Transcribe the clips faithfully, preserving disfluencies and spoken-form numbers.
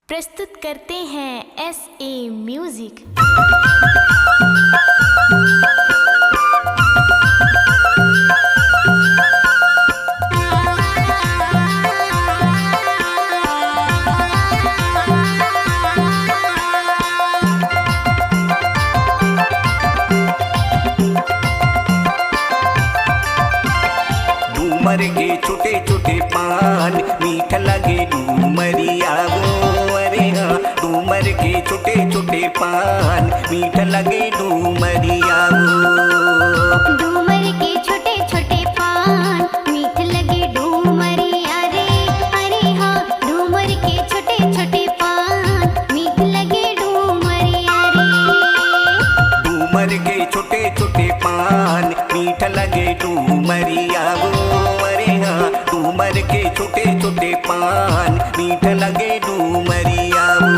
प्रस्तुत करते हैं एस ए म्यूजिक। डूमर के छोटे छोटे पान, मीठ लगे डूमरिया वो। अरे हाँ, डूमर के छोटे छोटे पान, मीठ लगे डूमरिया वो। डूमर के छोटे छोटे पान, मीठ लगे डूमरिया रे। अरे हाँ, डूमर के छोटे छोटे पान, मीठ लगे डूमरिया रे। डूमर के छोटे छोटे पान, मीठ लगे डूमरिया वो। अरे हाँ, डूमर के छोटे छोटे पान, मीठ लगे डूमरिया वो।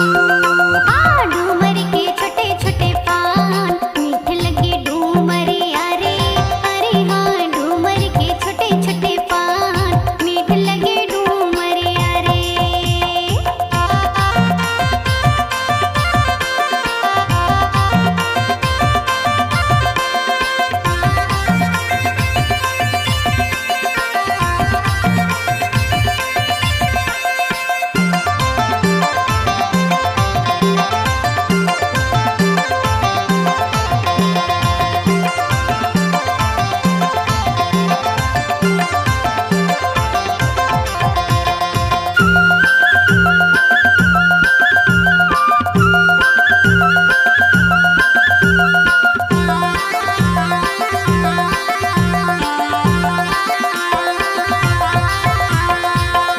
हाँ, डूमर के छोटे छोटे पान, मीठ लगे डूमरिया रे। अरे हाँ, डूमर के छोटे छोटे पान, मीठ लगे डूमरिया रे।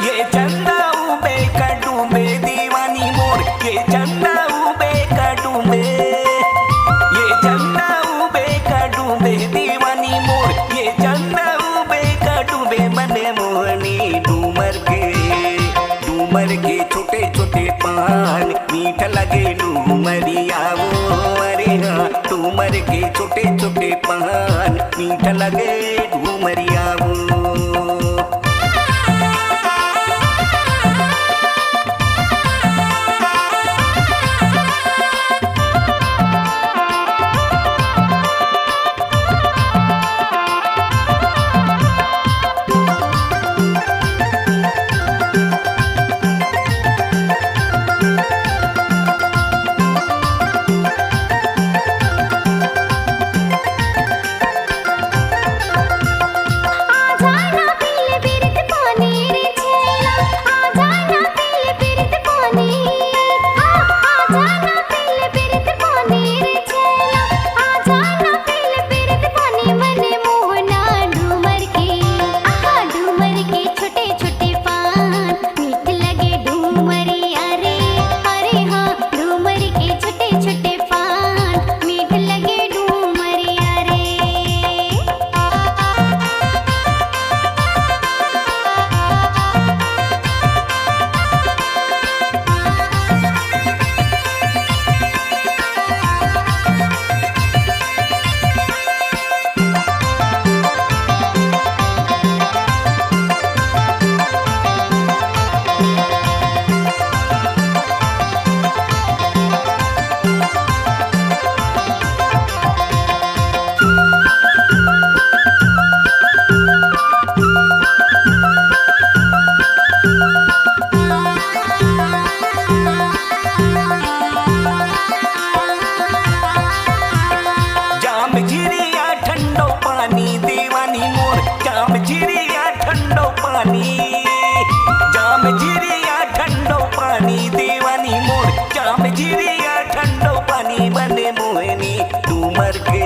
ये चंदा उबे का डूबे दीवानी मोर, ये चंदा उबे का डूबे, ये चंदा उबे का डूबे दीवानी मोर, ये चंदा उबे का डूबे मन मोहनी डूमर के, डूमर के छोटे छोटे पान, मीठ लगे डूमरिया वो। अरे हाँ, डूमर के छोटे छोटे पान, मीठ लगे डूमरिया वो। छोटे छोटे पान, मीठ लगे डूमरिया रे। अरे हाँ, डूमर के छोटे छोटे पान, मीठ लगे डूमरिया रे। जाम झिरिया ठंडो पानी दीवानी मोर, जाम झिरिया ठंडो पानी, जाम झिरिया ठंडो पानी दीवानी मोर, जाम झिरिया ठंडो पानी बने मोहनी डूमर के,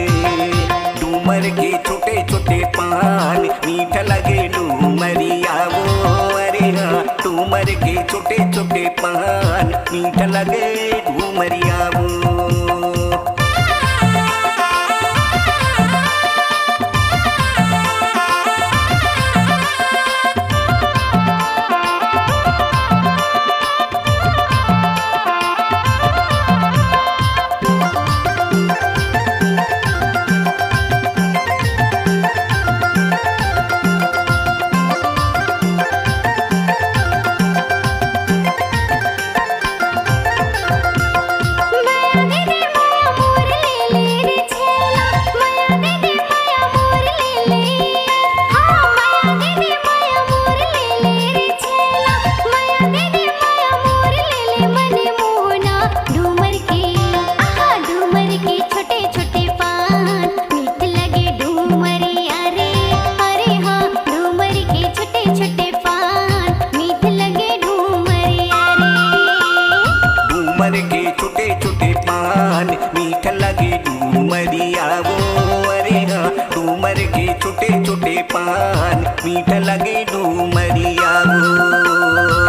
डूमर के छोटे छोटे पान, मीठ लगे डूमरिया वो। अरे हाँ, डूमर के छोटे छोटे पान, मीठ लगे डूमरिया वो। छोटे पान मीठ लगे डूमरिया हो।